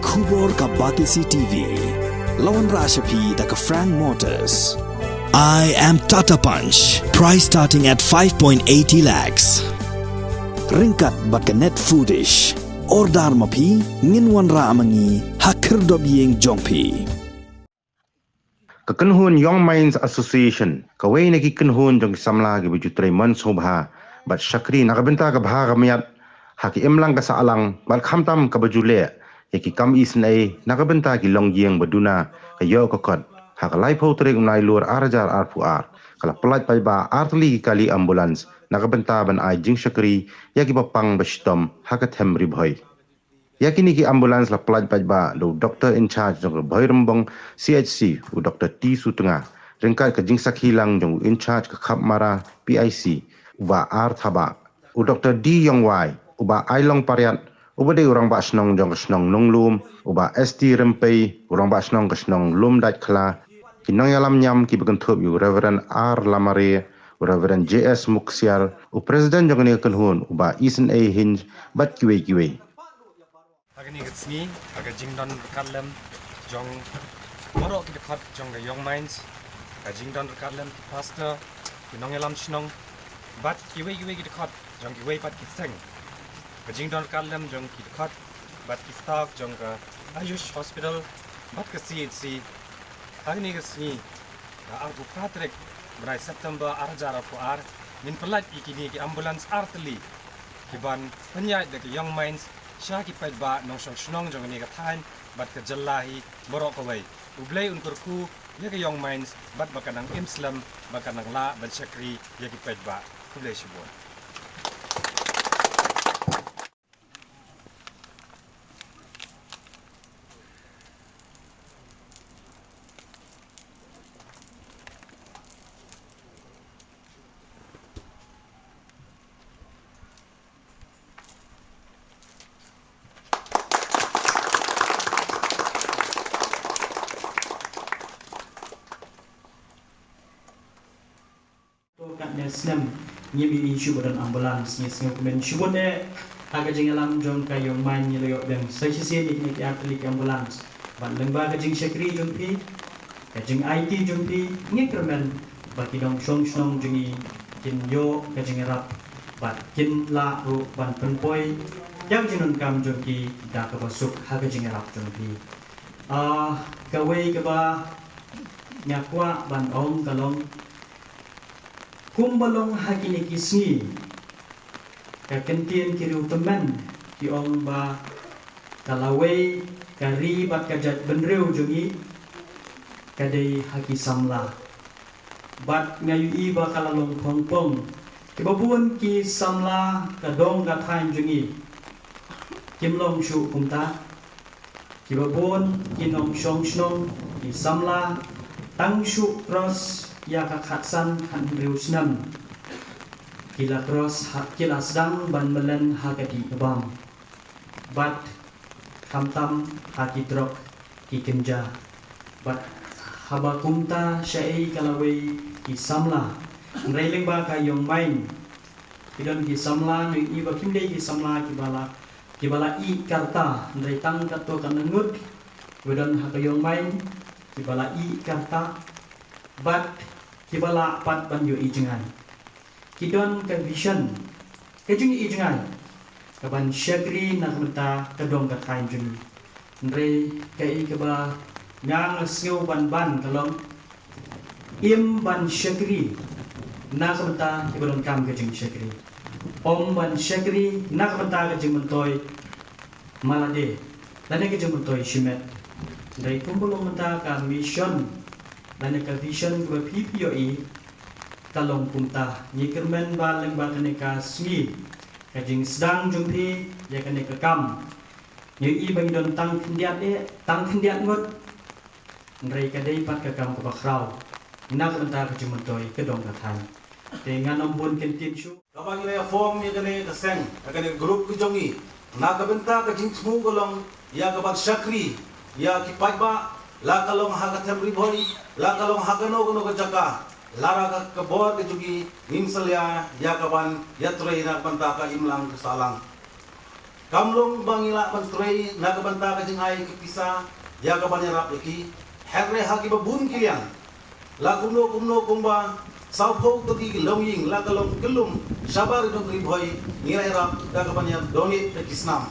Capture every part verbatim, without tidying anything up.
Khubor ka Batesi T V. La wanrah sha phi da ka Frank Motors. I am Tata Punch. Price starting at five point eighty lakhs. Ryngkat bad ka Net Foodish. Order ma phi, ngin wanrah ma ngi ha khyrdop ïing jong phi. Ka kynhun Young Minds Association, kawei na ki kynhun jong ki samla kiba ju trei mon sngewbha bad shakri na ka bynta ka bha ka miat ha ki imlang ka sahlang, bad khamtam kaba ju leh ïa ki kam isynei na ka bynta ki longïing ba duna, ka ïoh ka kot. Ha ka laiphew tarik u Nailur ar hajar arphew ar, ka la pyllait paidbah ar tylli ki kali ambulance na ka bynta ban ai jingshakri ïa kiba pang ba shitom ha ka them Ri Bhoi. Ïa kine ki ambulance la pyllait paidbah da u doctor in charge jong ka Bhoirymbong C H C, u Doctor T Sutnga, ryngkat ka jingsakhi lang jong u in charge ka Khapmara P I C, u Bah R Thabah, u Doctor D Yongwai, u Bah Ailong Pariat, uba dei u rangbah shnong jong ka shnong Nonglum, u Bah S T Rympei, u rangbah shnong ka shnong Lumdaitkhla, ki nongïalam niam kiba kynthup ïa u Reverend R Lamare, u Reverend J S Muksiar, u president jong kane ka kynhun, u Bah Isynei Hinge, bad kiwei kiwei. Ha kane ka sngi, ha ka jingdon ryngkat lem jong baroh ki dkhot jong ka Young Minds, ka jingdon ryngkat lem ki pastor, ki nongïalam shnong, bad kiwei kiwei ki dkhot jong kiwei pat ki seng. Ka jingdon ryngkat lem jong ki dkhot bad ki staff jong ka Ayush Hospital bad ka C H C. Ha kane ka sngi, ka arphew phra tarik bnai September ar hajar arphew ar, ngin pyllait ïa kine ki ambulance ar tylli kiban pynïaid da ka Young Minds sha ki paidbah nongshong shnong jong kane ka thaiñ bad ka jylla hi baroh kawei. U Blei un kyrkhu ïa ka Young Minds bad ba kan nang im slem, ba kan nang lah ban shakri ïa ki paidbah. Khublei shibun. To katne snem ngim ïohi shuh ba don ambulance, ngi sngewkmen shibun eh. Ha ka jingïalam jong ka Young Minds ngi la ïoh biang sa shisien ïa kine ki ar tylli ki ambulance. Bad lyngba ka jingshakri jong phi, ka jingaiti jong phi, ngi kyrmen ba ki nongshong shnong jong ngi kin ïoh ka jingïarap bad kin lah ruh ban pynpoi ïa ka jingdonkam jong ki da kaba suk ha ka jingïarap jong phi. Ah, kawei kaba nga kwah ban ong ka long, kumba long ha kine ki sngi, ka kyntien ki riewtymmen ki ong ba ka lawei ka ri bad ka jaitbynriew jong ngi ka dei ha ki samla. Bad nga ïohi ba ka la long pong pong, kiba bun ki samla ka dong ka thaiñ jong ngi kim long shuh kumta. Kiba bun ki nongshong shnong, ki samla, tang shu cross ïa ka khatsan khathynriew snem, ki la cross ha, ki la sdang ban mlien ha ka dih ka bam. Bad khamtam ha ki drok, ki kynja. Bad haba kumta shaei ka lawei ki samla. Hynrei lyngba ka Young Minds, ki don ki samla, ngi ïohi ba kim dei ki samla kiba la, kiba la ïeh ka rta, hynrei tang katto katne ngut kiba don ha ka Young Minds kiba la ïeh ka rta bad kiba lah pat ban ïohi jngai. Ki don ka vision, ka jingïohi jngai, ka ban shakri na ka bynta ka dong ka thaiñ jong ngi. Hynrei kaei kaba nga, nga sngew ban ban ka long, im ban shakri na ka bynta kiba donkam ka jingshakri. Ym ban shakri na ka bynta ka jingmyntoi man lade lane ka jingmyntoi shimet. Hynrei kumba long mynta ka mission lane ka vision kaba phi phi ïohi, ka long kumta. Ngi kyrmen ba lyngba kane ka sngi, ka jingsdang jong phi ïa kane ka kam, ngi ïohi ba ngi don tang khyndiat eh, tang khyndiat ngut. Hynrei ka dei pat ka kam kaba khraw na ka bynta ka jingmyntoi ka dong ka thaiñ. Te ngan ym bun kyntien shuh. Kaba ngi la ïa form ïa kane ka seng, ïa kane ka group ka jong ngi, na ka bynta ka jingthmu ka long ïa ka ban shakri ïa ki paidbah, la ka long ha ka them Ri Bhoi, la ka long ha kano kano ka jaka, lada ka, ka bor ka jong ngi, ngim salia ïa ka ban ïatrei na ka bynta ka imlang ka sahlang. Kam long ba ngi lah ban trei na ka bynta ka jingai ka pisa ïa ka ban ïarap ïa ki, hynrei ha kiba bun ki liang, la kumno kumno kumba sawphew tylli ki longïing la ka long kyllum shabar jong ka Ri Bhoi, ngi la ïarap da ka ban ïa donate da ki snam.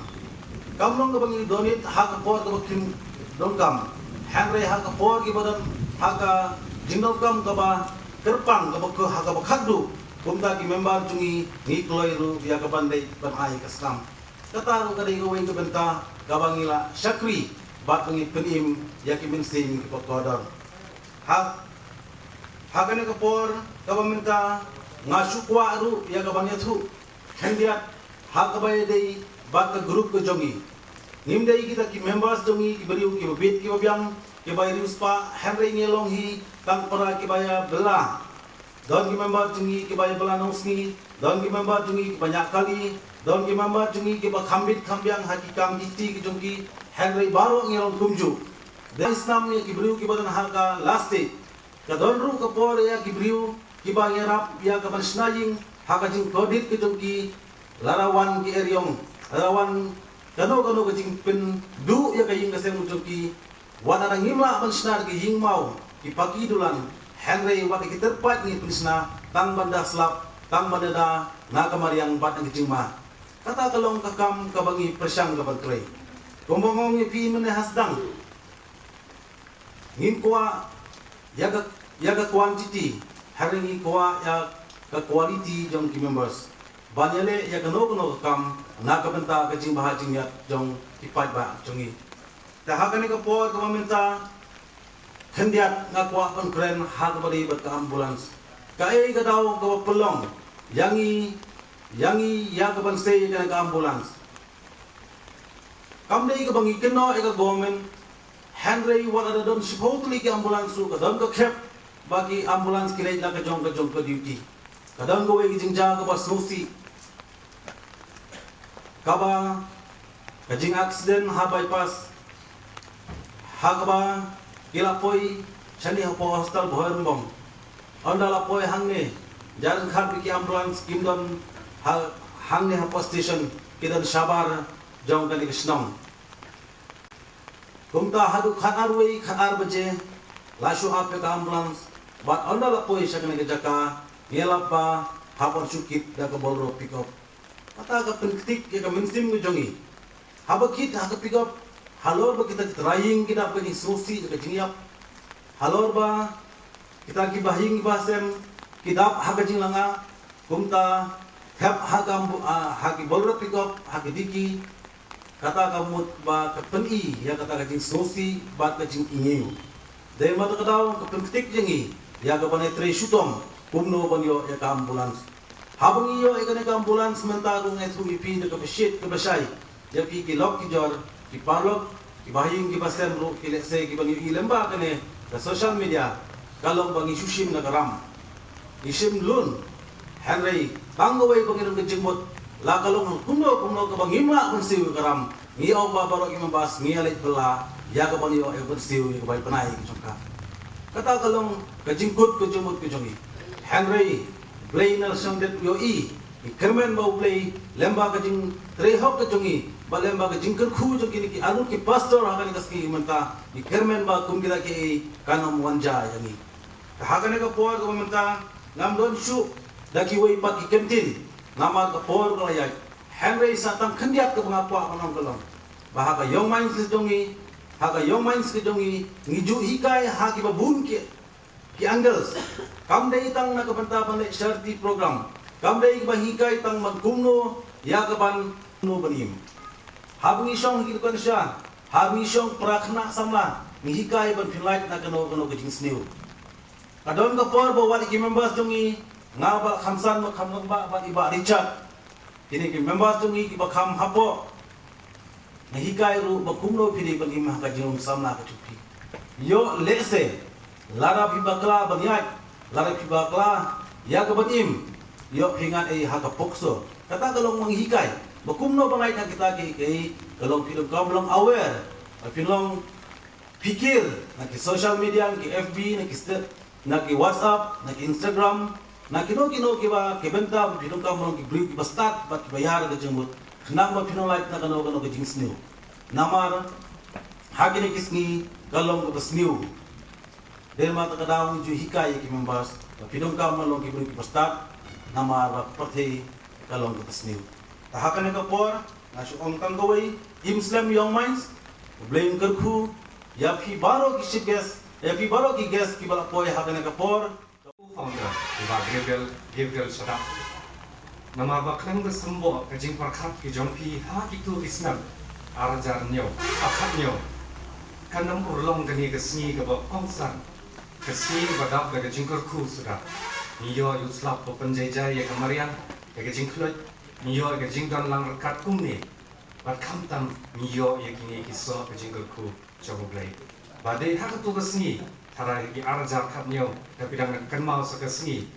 Kam long kaba ngi donate ha ka por kaba kim donkam, hynrei ha ka por kiba don ha ka jingdonkam kaba kyrpang, kaba kha-, ha kaba khatduh, kumta ki member jong ngi, ngi kloi ruh ïa ka ban leit ban ai ka snam. Kata ruh ka dei kawei ka bynta kaba ngi la shakri bad ba ngi pynim ïa ki mynsiem kiba kordor. Ha, ha kane ka por kaba mynta, nga shu kwah ruh ïa ka ban ïathuh khyndiat ha kaba ïadei bad ka group ka jong ngi. Ngim dei kita ki members jong ngi ki briew kiba bit kiba biang, kiba ïa riewspah, hynrei ngi long hi tang para kiba ïa bylla. Don ki member jong ngi kiba ïa bylla nongsngi, don ki member jong ngi kiba ñiah kali, don ki member jong ngi kiba kham bit kham biang ha ki kam ki kti ki jong ki, hynrei baroh ngi long kumjuh. Dei snam ïa ki briew kiba don ha ka last stage. Ka don ruh ka por ïa ki briew kiba ngi ïarap ïa ka ban shna ïing ha ka jingkordit ka jong ki, lada wan ki eriong, lada wan kano kano ka jingpynduh ïa ka ïing ka sem ka jong ki, wat lada ngim lah ban shna da ki ïing maw, ki paki dulan, hynrei wat da ki tyrpait ngi pynshna, tang ban da slap, tang ban da da na ka mariang bad na ka jingma. Kata ka long ka kam kaba ngi pyrshang ka ban trei. Kumba nga ong ïa phi mynne ha sdang, ngim kwah ïa ka, ïa ka quantity, hynrei ngi kwah ïa ka quality jong ki members ban ïaleh ïa kano kano ka kam na ka bynta ka jingbha jingïap jong ki paidbah jong ngi. Te ha kane ka por kaba mynta, khyndiat nga kwah ban kren ha kaba dei bad ka ambulance. Kaei ka daw kaba pynlong ïa ngi, ïa ngi ïa ka ban sei ïa kane ka ambulance? Kam dei kaba ngi kynnoh ïa ka government, hynrei wat la da don shiphew tylli ki ambulance ruh ka don ka khep ba ki ambulance ki leit la ka jong ka jong ka duty. Ka don kawei ka jingjia kaba sngewsih, kaba ka jingaccident ha bypass, ha kaba ki la poi shane hapoh hospital Bhoirymbong. Ynda la poi hangne, jar ryngkat bad ki ambulance kim don ha, hangne hapoh station, ki don shabar jong kane ka shnong. Kumta haduh khatar wei, khatar baje la shu ap ïa ka ambulance, bad ynda la poi sha kane ka jaka, ngi ïalap ba hap ban shu kit da ka Bolero pickup. Kata ka pynktik ïa ka mynsiem ka jong ngi. Haba kit ha ka pickup, halor ba kita ki trai ïing ki dap ka jingsngewsih ïa ka jingïap, halor ba kita ki bahaïing bahasem ki dap ha ka jinglanga, kumta thep ha ka ambu-, ah, ha ki Bolero pickup, ha ki dicky, kata ka mut ba ka pyni ïa kata ka jingsngewsih bad ka jingïngiew. Dei ma kata ka daw ka pynktik jong ngi ïa ka ban ïatrei shitom kumno ban ïoh ïa ka ambulance. Haba ngi ïoh ïa kane ka ambulance mynta ruh nga ïathuh ïa phi da kaba shit kaba shai, ïa phi ki lok ki jor, ki paralok, ki bahaïing ki bahasem ruh, ki lehse ki ban ïohi lyngba kane ka social media, ka long ba ngi shu shim na ka ram. Ngi shim lun. Hynrei tang kawei ba ngi don ka jingmut, la ka long kumno kumno kaba ngim lah ban siew ïa ka ram, ngi ong ba baroh ki members ngi ïa leit bylla ïa ka ban ïoh ïa ka ban siew ïa ka bai bnai ka jong ka. Kata ka long ka jingkut ka jingmut ka jong ngi. Hynrei Blei na shong dep ïohi, ngi kyrmen ba U Blei lyngba ka jingtrei hok ka jong ngi bad lyngba ka jingkyrkhu jong kine ki arngut ki pastor ha kane ka sngi mynta, ngi kyrmen ba kum kita kiei kan ym wan jia ïa ngi. Te ha kane ka por kaba mynta ngam don shuh da kiwei pat ki kyntien, namar ka por ka la ïaid. Hynrei sa tang khyndiat kaba nga kwah ban ong ka long ba ha ka Young Minds ka jong ngi, ha ka Young Minds ka jong ngi, ngi ju hikai ha kiba bun ki, ki angles. Kam dei tang na ka bynta ban leh charity program. Kam dei kaba hikai tang ban kumno ïa ka ban kumno ban im. Haba ngi shong ha ki dukan sha, haba ngi shong para khynnah samla, ngi hikai ban pynlait na kano kano ka jingsniew. Ka don ka por ba wat ïa ki members jong ngi, nga, Bah Khamsan, Bah Khamnongbah bad i Bah Richard, kine ki members jong ngi kiba kham hapoh, nga hikai ruh ba kumno phi dei ban im ha ka jinglong samla ka jong phi. Ïoh lehse lada phi bakla ban ïaid, lada phi bakla ïa ka ban im, ïoh phi ngat ei ha ka POCSO. Kata ka long ba ngi hikai ba kumno ban lait na kita kiei kiei, ka long phi donkam long aware, ba phi long phikir na ki social media, na ki F B, na ki st-, na ki WhatsApp, na ki Instagram, na kino kino kiba, ki bynta ba phi donkam long ki briew kiba stad bad kiba ïar ka jingmut. Khnang ba phin ym lait na kano kano ka jingsniew. Namar ha kine ki sngi ka long kaba sniew. Dei ma kata ka daw ngi ju hikai ïa ki members ba phi donkam ban long ki briew kiba stad, namar ba ka pyrthei ka long kaba sniew. Te ha kane ka por nga shu ong tang kawei, im slem Young Minds, U Blei un kyrkhu ïa phi baroh ki chief guest, ïa phi baroh ki guest kiba la poi ha kane ka por. Co-founder, i Bah Gabriel, Gabriel Shadap. Namar ba khlem da symboh ka jingpyrkhat ki jong phi ha kito ki snem ar hajar hynñiew, ar hajar hynñiew, kan ym urlong kane ka sngi kaba kongsan, ka sngi ba dap da ka jingkyrkhu suda. Ngi ïoh ïa u slap ba pynjaijai ïa ka mariang, ïa ka jingkhluit, ngi ïoh ïa ka jingdon lang ryngkat kumne. Bad khamtam ngi ïoh ïa kine ki soh ka jingkyrkhu jong U Blei. Ba dei ha kato ka sngi, tharai ha ki ar hajar khathynñiew, da phi dang kynmaw sa ka sngi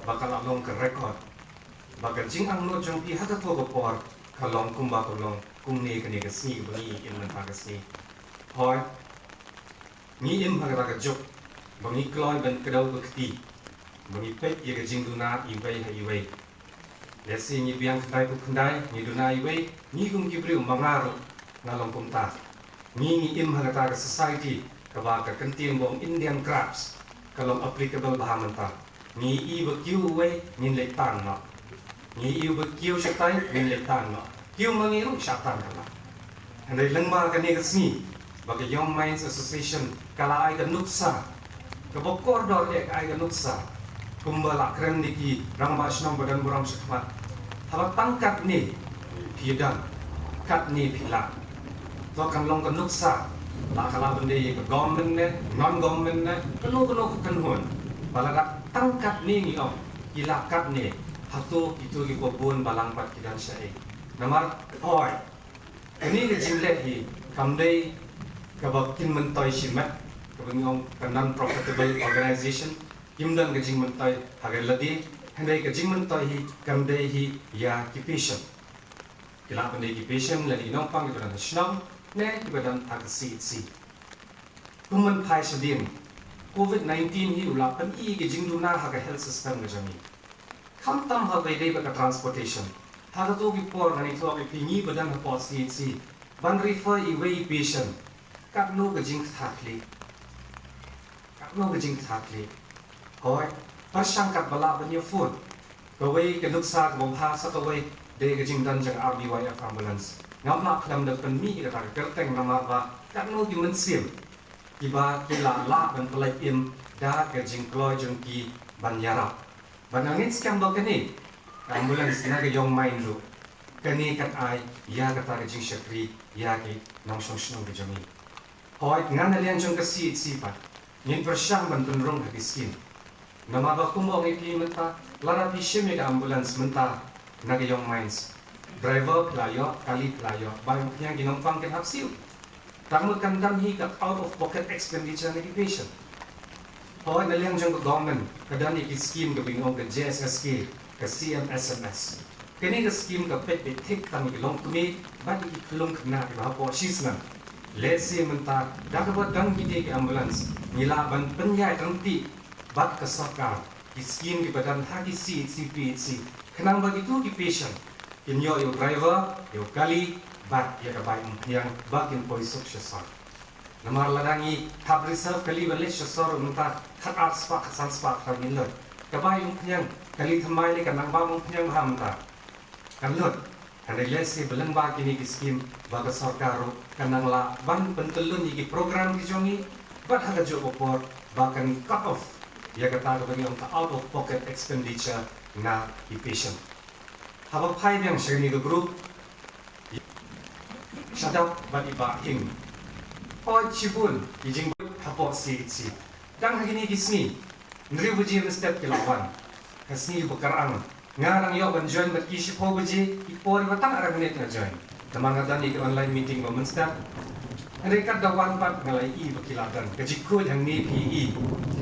ba ka la long ka record ba ka jingangnud jong phi ha kato ka por ka long kumba ka long kumne kane ka sngi ba ngi im mynta ka sngi. Hooid, ngi im ha kata ka juk ba ngi kloi ban kdew ka kti, ba ngi peit ïa ka jingduna iwei ha iwei. Lehse ngi biang khyndai khyndai, ngi duna iwei, ngi kum ki briew ma nga ruh nga long kumta. Ngi, ngi im ha kata ka society kaba ka kyntien ba ong Indian crabs ka long applicable bha mynta. Ngi ïohi ba kiew uwei ngin leit tan noh. Ngi ïohi ba kiew shatai ngin leit tan noh. Kiew ma ngi ruh shah tan ka la. Hynrei lyngba kane ka sngi ba ka Young Minds Association ka la ai ka nuksa, kaba kordor eh ka ai ka nuksa, kumba la kren da ki rangbah shnong ba don burom shakhmat. Haba tang katne phi don, katne phi lah. To kan long ka nuksa, la ka lah ban dei ka government ne, non government ne, kano kano ka kynhun. Ba lada tang katne ngi ong, ki lah katne, hato kito kiba bun balang pat ki don shaei? Namar, hooid, kane ka jingleh hi kam dei kaba kin myntoi shimet, kaba ngi ong ka non-profitable organization, kim don ka jingmyntoi ha ka lade, hynrei ka jingmyntoi hi kam dei hi ïa ki patient. Ki lah ban dei ki patient lane ki nongpang kiba don ha shnong ne kiba don ha ka C H C. Kum ban phai shadien, covid nineteen hi u la pyni ïa ka jingduna ha ka health system ka jong ngi. Khamtam ha kaba ïadei bad ka transportation. Ha kato ki por ngan ïathuh ïa phi, ngi ba don hapoh C H C ban refer iwei i patient, katno ka jingkthah khlieh. Katno ka jingkthah khlieh. Hooid, pyrshang katba lah ban ïa phone. Kawei ka nuksa kaba bha sa kawei dei ka jingdon jong R B Y F ambulance. Ngam lah khlem da pynmih ïa kata ka kyrteng namar ba katno ki mynsiem kiba ki la lah ban pynlait im da ka jingkloi jong ki ban ïarap. Bad nga ngeit skhem ba kane ka ambulance na ka Young Minds ruh, kane kan ai ïa kata ka jingshakri ïa ki nongshong shnong ka jong ngi. Hooid, nga na liang jong ka C H C pat ngin pyrshang ban pynrung ha ki skim. Namar ba kumba ong ïa phi mynta, lada phi shim ïa ka ambulance mynta na ka Young Minds, driver phi la ïoh, kali phi la ïoh, bai umphniang ki nongpang kin hap siew. Tang ba kan don hi ka out of pocket expenditure na ki patient. Hooid, na liang jong ka government ka don ïa ki skim kaba ngi ong ka J S S K, ka C M S M S. Kane ka skim ka peit beit thik tang ïa ki longkmie bad ïa ki khyllung khynnah kiba hapoh shisnem. Lehse mynta da kaba don kine ki ambulance ngi lah ban pynïaid ryntih bad ka sorkar ki skim kiba don ha ki C H C, P H C, khnang ba kito ki patient kin ïoh ïa u driver, ïa u kali bad ïa ka bai umphniang ba kin poi suk sha sor. Namar lada ngi hap reserve kali ban leit sha sor mynta, khat ar spah, khat san spah, khat ngin lut. Ka bai umphniang, kali thymmai lei kan nang bam umphniang bha mynta. Kan lut. Hynrei lehse ba lyngba kine ki skim ba ka sorkar ruh kan nang lah ban pyntyllun ïa ki program ki jong ngi, bad ha kajuh ka por ba kan cut off ïa kata kaba ngi ong ka out of pocket expenditure na ki patient. Haba phai biang sha kane ka group, Shadap bad i Bah Hing. Hooid, shibun ki jingbuit hapoh C H C. Tang ha kine ki sngi, hynriew baje mynstep ki la wan. Ka sngi ba kyrpang, nga dang ïoh ban join bad ki shiphew baje, ki por iba tang arphew minit nga join. Namar nga don ïa ki online meeting ba mynstep. Hynrei katba wan pat nga la ïohi ba ki la don. Ka jingkhuid hangne phi ïohi,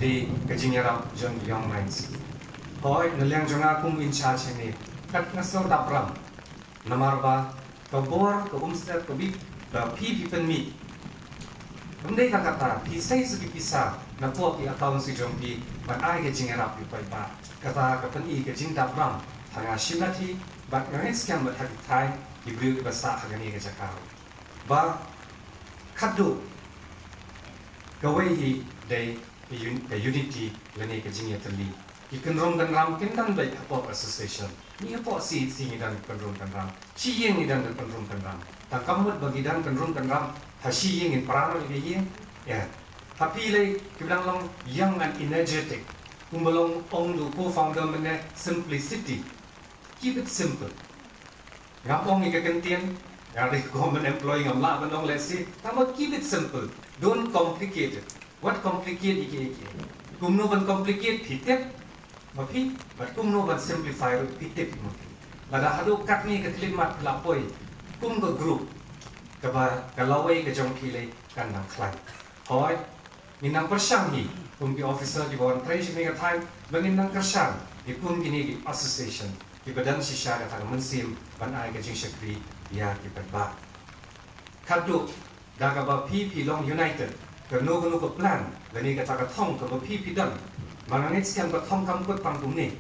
dei ka jingïarap jong ki Young Minds. Hooid, na liang jong nga kum in charge hangne, kat nga sngew dap ram. Namar ba ka bor, ka umsyep, ka bit ba phi phi pynmih. Ym dei tang kata, phi sei sa ki pisa napoh ki account ki jong phi ban ai ka jingïarap ïa u paidbah. Kata ka pyni ka jingdap ram ha nga shimet hi, bad nga ngeit skhem bad ha ki thaiñ ki briew kiba sah ha kane ka jaka. Ba khadduh kawei hi dei ka un-, ka unity lane ka jingïatylli. Ki kynrum kynram kim don beit hapoh association. Ngi hapoh C H C ngi don kynrum kynram. Shi ïing ngi don kynrum kynram. Tang kam mut ba ngi don kynrum kynram ha shi ïing ngin para noh ïa ka ïing. Ïa. Ha phi lei kiba dang long young and energetic. Kumba long ong u co-founder mynne, simplicity. Keep it simple. Ngam ong ïa ka kyntien, nga dei government employee, ngam lah ban ong lehse, tangba keep it simple. Don't complicate it. Wat complicate ïa kiei kiei. Kumno ban complicate phi tip ma phi, bad kumno ban simplify ruh phi tip ma phi. Lada haduh katne ka khyllipmat phi la poi kum ka group, kaba ka lawei ka jong phi lei kan nang khlaiñ. Hooid, ngin nang pyrshang hi kum ki officer kiba wan trei sha kane ka thaiñ, ba ngin nang kyrshan ïa kum kine ki association kiba don shisha kata ka mynsiem ban ai ka jingshakri ïa ki paidbah. Khadduh da kaba phi phi long united, kano kano ka plan lane kata ka thong kaba phi phi don, ma nga ngeit skhem ka thong kam kut tang kumne.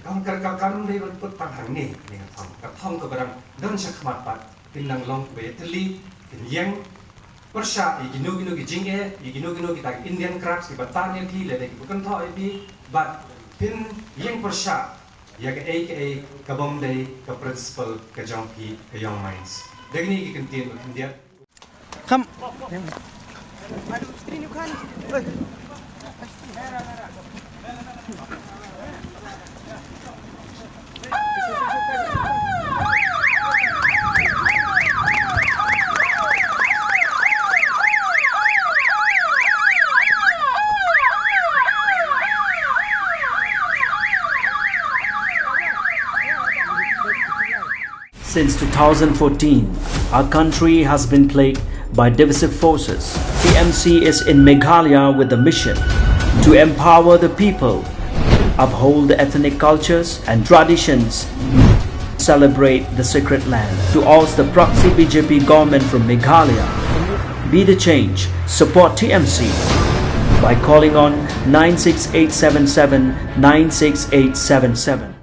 Kam kyrkhu, kam dei ban kut tang hangne, ne ka thong. Ka thong kaba dang don sha khmat pat, kin nang long kaba ïatylli, kin ïeng pyrshah ïa kino kino ki jingeh, ïa kino kino kita ki Indian crabs kiba tan ïa phi lane kiba kynthoh ïa phi, bad phin ïeng pyrshah ïa kaei kaei kabym dei ka principle ka jong phi ka Young Minds. Da kine ki kyntien ba khyndiat. Kham. Since two thousand fourteen, our country has been plagued by divisive forces. T M C is in Meghalaya with the mission to empower the people, uphold the ethnic cultures and traditions, celebrate the sacred land. To oust the proxy B J P government from Meghalaya, be the change, support T M C by calling on nine six eight seven seven nine six eight seven seven.